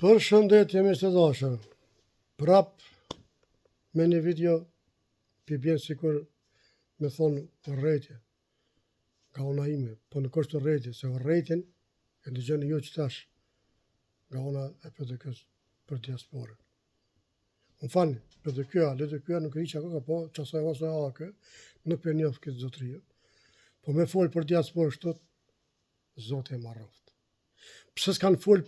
Përshëndetje miq të dashur. Prap me një video pi bjen sikur me thonë urrejtje nga ona ime, po nuk është urrejtje, se urrejtjen e dëgjoni ju qetash nga ona e PDK-s për diasporën. Më falni, PDK-ja, LDK-ja nuk e di çka ka, po qasaj ose AAK, nuk po e njoh këtë zotërinë. Po me fol për diasporë kështu, Zoti e marroftë. Pse s'kanë fol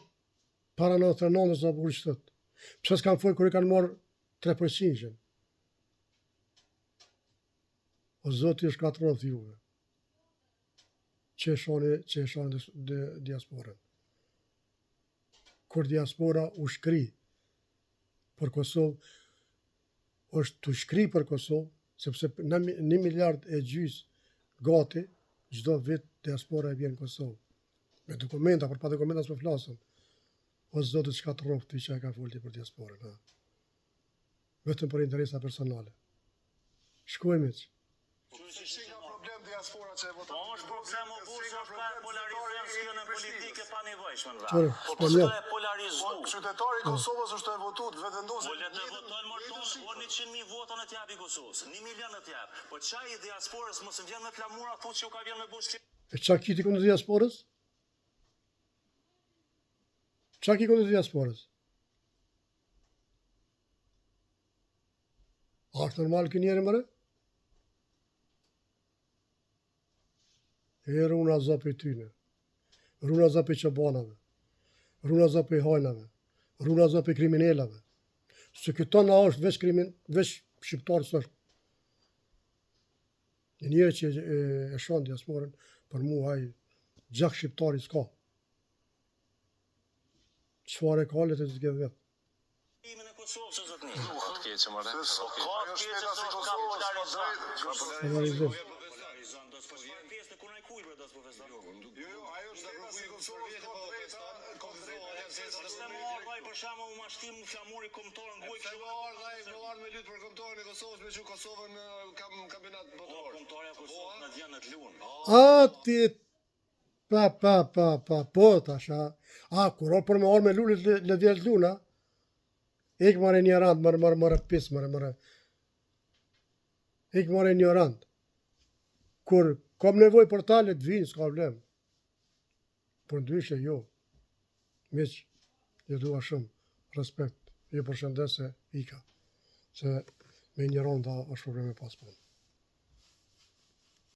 para 99-ës apo kur qëtot? Pse s'kanë fol kur i kanë marrë 3%-shën? O Zoti ju shkatrroftë juve. Që e shani, që e shani dhe diasporën. Kur diaspora u shkri për Kosovë, është tu shkri për Kosovë, sepse në një miliard e gjys gati çdo vit diaspora e vjen në Kosovë. Me dokumenta, për pa dokumenta s'po flasëm. O Zoti të shkatrroftë ty që e ka folti për diasporën, ha. Vetëm për interesa personale. Shkojmë miq. Si ka problem diaspora që e voton? Po është problem o burrë se është ka e polarizon skenën politike pa nevojshme në Qërë, vend. Po s'po pse njoh. e polarizu? Po qytetari i Kosovës është e votu të vetëvendosje. Po le të votojnë mor tonë, o 100.000 vota në t'jap i Kosovës, 1 milion në t'jap. Po çaj i diasporës mos vjen me flamura thu që ju ka vjen me bushki. E qa ki ti kundër diasporës? Qa ki kundër diasporës? A është normal ky njeri mëre? E runa Zot prej tyne. Runa Zot prej çobanave. Runa Zot prej hajnave. Runa Zot prej kriminelave. Se këto na është veç krimin, veç shqiptar s'është. Një njeri që e, e shan diasporën, për mua ai gjak shqiptari s'ka. Çfarë e ka le të zgjedh vetë. Në Kosovë, zotni. Ka të keqe more. Se Ka të Ka Ajo të keqe shtetas se i është ka Kosovës, ka polarizon. drejtë. Polarizon. Polarizon, do të po çfarë pjesë të kunaj kujt bre do të po feston. Jo, jo, ajo shtetas i Kosovës ka drejta, ka drejta. Pse më ardh ai për shembull u mashtim mu flamuri kombëtar në gojë Pse më ardh ai, më ardh me lut për kombëtarin e Kosovës, me çu Kosovën në kam kampionat Po botëror. kombëtarja e Kosovës në vjen në të luan. A ti pa pa pa pa po tash a, a kur o për me orë me lulit le, le vjen luna ik more ignorant more more more pis more more ik more ignorant kur kam nevojë për ta le të vinë s'ka problem por ndryshe jo miq ju dua shumë respekt ju përshëndes se ika se me ignoranta është probleme pas punë.